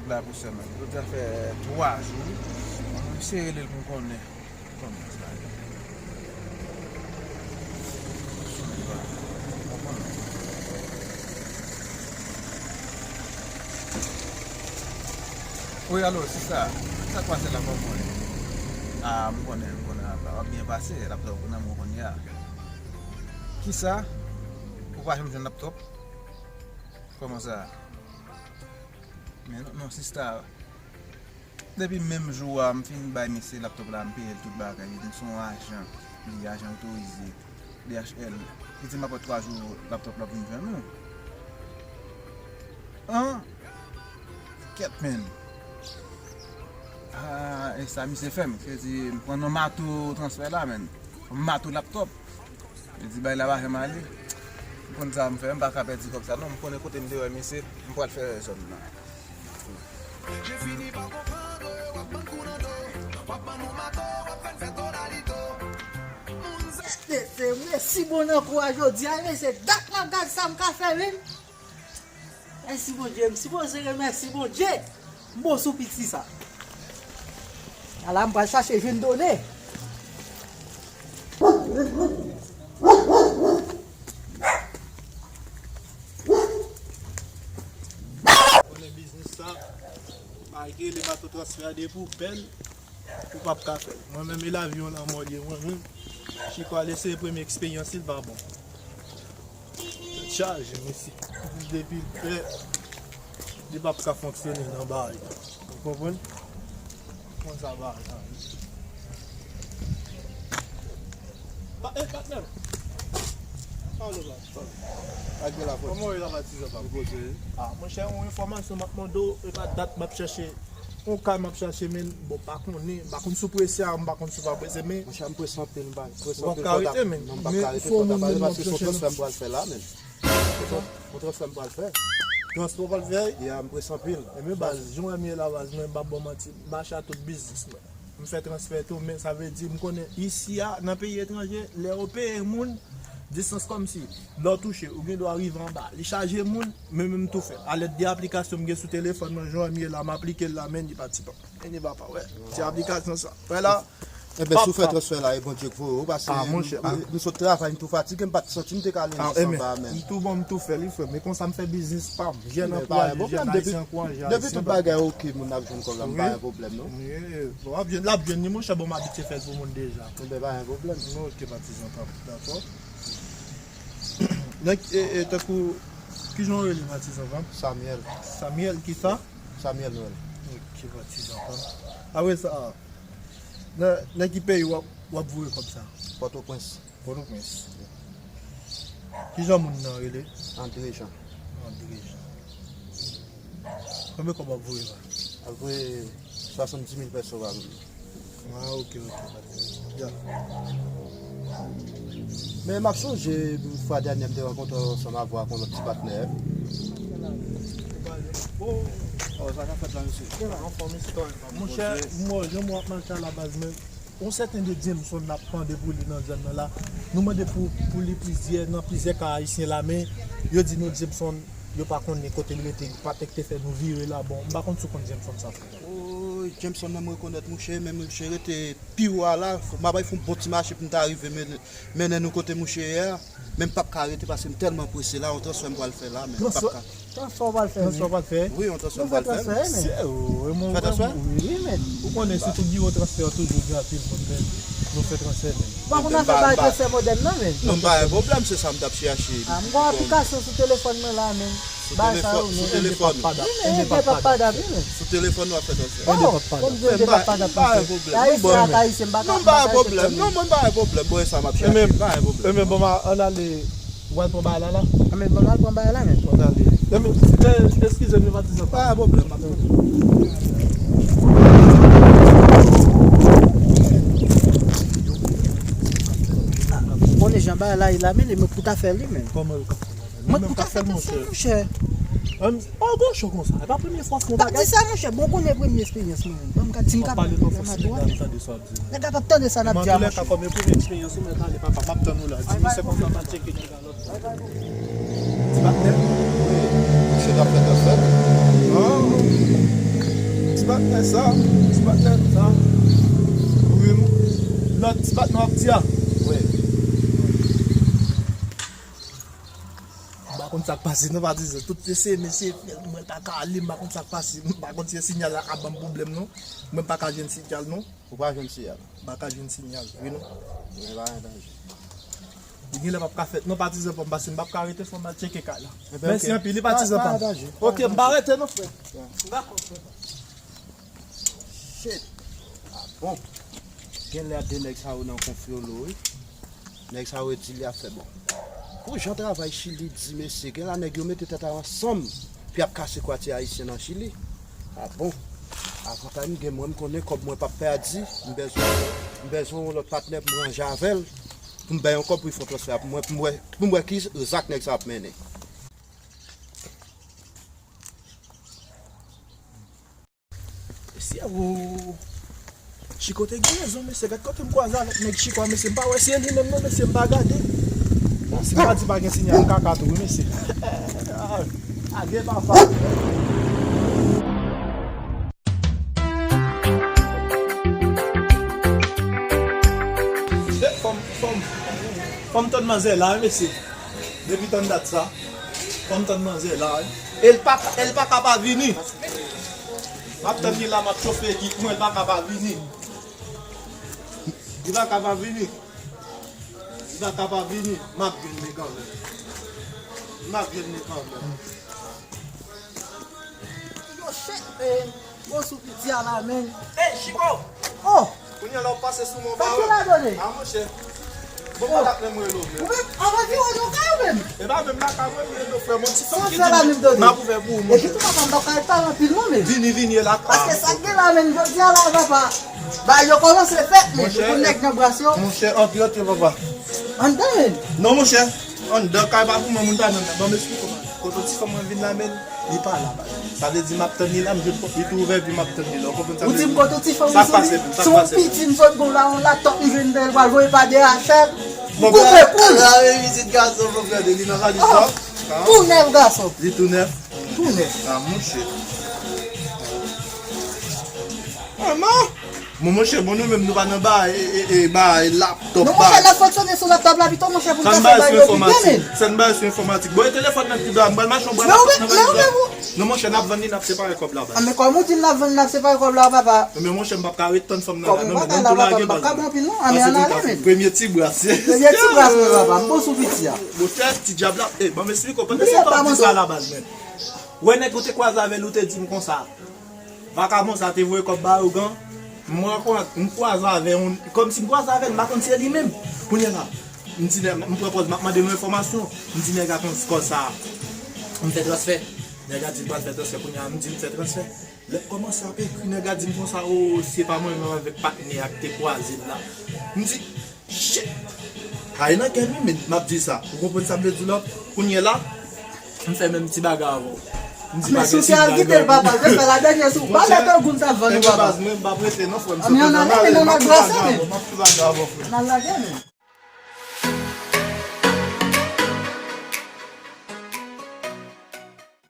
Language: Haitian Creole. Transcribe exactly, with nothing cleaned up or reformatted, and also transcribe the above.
La pou sèmèn. Jodi a fè twa jou. Mwen se rele l pou m konnen kòman sa ye. Wi, alo, sista. Sa k pase la, kòman w ye? A, m konnen, m konnen. W ap byen pase, laptòp ou nan men w kounye a. Kisa? Ou pa janm jwenn laptòp? Kòman sa? Men non, non, sista. Depi menm jou a, m fin bay misye laptòp la, m peye l tout bagay. Li di m se yon ajan. Li ajan otorize. D H L. Li di m apre twa jou, laptòp la vin jwenn ou. An? Kèt, men. Ah, e sa misye fè m. Se di, m pran non mato transfè la, men. Mato laptòp. Li di, bay la pa janm ale. M konn sa m fè, m pa ka pèdi kòb sa. Non, m konnen kote m te wè misye, m pral fè zòn nan. Mesye, mèsi bon nan kou a jodi a, mesye, dat m ap gad sa m ka fè, wi. Mèsi Bondye, m sipoze remèsye Bondye. M bon sou piti sa. Ala m pral chache jwenn done. Konnen biznis sa, malgre li pa tou transfè a depi w pè l, ou p ap ka fè l. Mwen menm, e lavi yon lanmò li ye, mwen menm. Chiko al eseye premye eksperyans li, l pa bon. Tèt chaje, mesye. Depi l pè, li p ap ka fonksyone nan bagay. Ou konprann? Konsa bagay la ye. Pa, e, patnè. Pale la. Ak de la fòs. Kòman w ye la, patizan pa m? Ou koze. A, monchè, yon enfòmasyon m ap mande w, e pa dat m ap chèche. Yon kay m ap chache, men, bon, pa konnen, m pa konn si w prese a, m pa konn si w pa prese, men. Monchè, m prese anpil, m pa prese anpil, fò ta, men, non, m p ap ka rete, fò ta pale, paske se yon transfè m pral fè la, men. Yon transfè m pral fè. Transfè w pral fè? Ya, m prese anpil. Ebyen, baz, jan w wè m ye la, baz, mwen, m p ap ba w manti, m mache a tout biznis mwen. M fè transfè tou, men sa vle di, m konnen isi a, nan peyi etranje, lè yo peye moun, distans kòmsi, lè w touche, ou gen dwa rive anba, li chaje moun, men menm tou fè. Alèd de aplikasyon m gen sou telefòn mwen, jan w wè m ye la, m aplike l la, men li pati pa. Men li pa pa, wè. Ti aplikasyon sa. Wè la. Enben, si w fè transfè la, e Bondye k voye w, paske m, m, m sot travay, m tou fatige, m pa t santi m te ka ale jis anba a menm. M tou bon, m tou fè li, frè m. E konsa m fè biznis pa m. Jèn ankouraje jèn, ayisyen ankouraje ayisyen. Depi tout bagay oke, moun ap jwenn kòb la, m pa gen pwoblèm, non. Wi, bon, w ap jwenn, l ap jwenn li, monchè, bon, m abitye fè l pou moun deja. Enben, pa gen pwoblèm. Oke, patizan pa m, dakò. Nèg, e, e, tankou, kijan w rele, patizan pa m? Samuel. Samuel, kisa? Samuel Noël. Oke, patizan pa m. Apre sa, nan, nan ki peyi w ap, w ap voye kòb sa? Pòtoprens. Pòtoprens. Kijan moun nan rele? André Jean. André Jean. Konbyen kòb w ap voye la? Ap voye swasanndis mil pèso pa moun. Ah, ok, ok. Ya. Men m ap sonje yon fwa dènye m te rankontre w ansanm avè w ak yon lòt ti patnè. Oh, oh, sa k ap fèt la, mesye? Anfòm, mesye. Monchè, mwen, jan mwen ap mache a la baz, men yon sèten de Jameson n ap mande pou li nan zòn nan la. Nou mande pou, pou li plizyè, nan plizyè ka ayisyen la, men yo di nou Jameson, yo pa konnen kote l rete, patèk te fè nou vire la. Bon, m pa konn si w konn Jameson sa, frè. Oh, Jameson nan m rekonèt, monchè, men monchè rete pi wo a la, m ap bay fè yon bon ti mache pou m ta rive mennen, mennen nou kote monchè ye a. Men m p ap ka rete paske m tèlman prese la, yon transfè m pral fè la, men m p ap ka. Transfè w pral fè, men. Transfè w pral fè? Wi, yon transfè m pral fè, men. Fè transfè? Wi, men. Ou konnen, sitou biwo transfè yo toujou gen anpil moun, men nou fè transfè, men. Ou pa konn afè bay transfè modèn nan, men. Non, m pa gen pwoblèm, se sa m t ap chèche. Ah, m gen yon aplikasyon sou telefòn mwen la, men. Sou telefòn, sou telefòn. Wi, men, gen pa pa dat, wi, men. Sou telefòn w ap fè transfè. Oh, kòm Dye, gen pa pa dat. Ayisyen ak ayisyen, m pa ka. Non, m pa gen pwoblèm. Non, mwen pa gen pwoblèm. Bon, e sa m ap chèche. M pa gen pwoblèm. Enben, bon, ann ale. Ou al pran bagay la, la? Anben, bon, al pran bagay la, men. Ann ale. Enben, eh, eskize m, patizan. Pa gen pwoblèm, m ap tann ou. Konnen jan bagay la ye la, men, men pou ta fè li, men. Kòman yo ka fè? Mwen pou ta fè transfè, monchè. An, an gwo cho konsa. E pa premye fwa w fè yon bagay. Di sa, monchè. Bon, konnen premye eksperyans mwen menm. Ban m gad si m ka pale nan fòs, nèg la ap tande sa w ap di. Nèg la p ap tande sa n ap di a, monchè. Men antouka, kòm e premye eksperyans ou, mèt ale, papa. M ap tann ou la. Di misye konsa, m al tcheke nèg la lòt bò. Ti patnè? Wi. Misye t ap fè transfè. Ah. Patnè sa, ti patnè sa. Wi, m- lòt ti patnè w ap di a. Wi. M pa konn sa k pase non, Patizan. Tout se mesye, mwen pa ka ale, m pa konn sa k pase. M pa konn si se sinyal la k ap ban m pwoblèm non. Mwen m pa ka jwenn sinyal non. Ou pa jwenn sinyal? M pa ka jwenn sinyal. Wi non. Gen pa gen danje. Li genlè p ap ka fèt non, Patizan pa m, paske m p ap ka rete, fò m al tcheke kay la. Mèsi anpil, wi, Patizan pa m. Ok, m pa rete non, frè. Dakò, frè. Shit. Ah bon. Genlè de nèg sa yo nan konfyolo, wi. Nèg sa yo di li ap fè bon. Pou jan travay Chili di, mesye, genlè nèg yo mete tèt yo ansanm pou y ap kase kwa ti ayisyen nan Chili. Ah bon. Avantay m gen, mwen m konnen kòb mwen p ap pèdi. M bezwen, m bezwen yon lòt patnè pou m ranje avè l. Pou m bay yon kòb pou l fè yon transfè pou mwen, pou m wè, pou m wè ki zak nèg sa ap mennen. Mesye, o. Chiko te gen rezon, mesye. Gad kote m kwaze avèk nèg Chiko a, mesye. M pa wè si se li menm non, mesye. M pa gade. Bon, si m pa di pa gen sinyal kaka tou, wi, mesye. Age papa. Fò m, fò m, fò m tann manzè la, wi, mesye. Depi tann dat sa, fò m tann manzè la, wi. E l pa, e l pa ka pa vini. M ap tann li la, m ap chofe ekip mwen, l pa ka pa vini. Li pa ka pa vini. Li pa ka pa vini. M ap jwenn li kanmenm. M ap jwenn li kanmenm. Yo, shit, man. Bon, sou piti a la, men. Ey, Chiko! Oh! Kounye a la, w pase sou mwen, pa wè. Sa ki la, Done? A, monchè. Bon, pa dat menm rele w, men. Ou menm, anvan di w, ou kay ou menm? E pa menm lakay mwen, men, non, frè, mon ti fanm ki di m, m ap ouvè pou ou, monchè. Epi tou, papa, m pa kay pale anpil, non, men. Vini, vini, e la. Paske sa k gen la, men, jodi a la, papa. Ba, yo kòmanse fèt, men. Ou konn nèg nan bras yo. Monchè, antre, antre, papa. Anndan, men. Non, monchè. Anndan kay pa pou mwen, moun pa nan. Ban m esplike w, man. Kote ti fanm mwen vin la, men, li pa la, baz. Sa vle di m ap tann li la, m jwenn li tou ouvè, epi m ap tann li la. Ou konprann sa m vle di? Ou di m kote ti fanm vin, se yon piti m sot gon la, yon laptop m jwenn, m pral voye pa D H L. M koupe kou l. Gade vizit gason, mon frè, li nan valiz la. Tou nèf, gason. Li tou nèf? Tou nèf. Ah, monchè. Manman! Bon, monchè, bon, nou menm, nou pa nan ba, e, e, e, ba, e, laptop, non, monchè, ba. N ap fonksyone sou laptop la pito, monchè, pou n ka fè bagay yo pi byen, men. Sa n ba yo sou enfòmatik. Bon, e telefòn nan ki dwa, m pral mache yon bra laptop nan valiz la. Non, monchè, n ap vann li, n ap separe kòb la, baz. A, men kòm ou di n ap vann, n ap separe kòb la, papa. Men, monchè, m p ap ka ret tann fanm nan la, non, men ban m tou lage, baz. Kòm ou pa ka la, papa, m p ap ka pran anpil, non. A, men an ale, men. Premye ti bras. Premye ti bras, men, papa, m bon sou piti a. Monchè, ti dyab la, e, ban m esplike w, pandan se tan w di sa la, baz, men. Wè nèg ou te kwaze avè l, ou te di m konsa. Vakabon sa te voye kòb ba ougan. M rankont, m kwaze avè yon, kòmsi m kwaze avè l, m pa konn si se li menm. Kounye a la, m di nèg, m pran pòz, m ap mande yon enfòmasyon. M di nèg a konn kòb sa. M fè transfè. Nèg a di l pral fè transfè. Kounye a, m di m fè transfè. Lè m kòmanse ap ekri, nèg a di m konsa, o, se pa mwen menm avèk patnè a ki te kwaze l la. M di, shit! Ay nan kè m wi, men m ap di sa. Ou konprann sa m vle di w la? Kounye a la, m fè menm ti bagay avè w. M di bagay si m al kite l, papa, l te fè la dènyè sou. Pa mete w goun sa vann ou, papa. Mwen m p ap rete non, frè m. Ann ale, m ap tou lage avè w, frè. N al lage, men.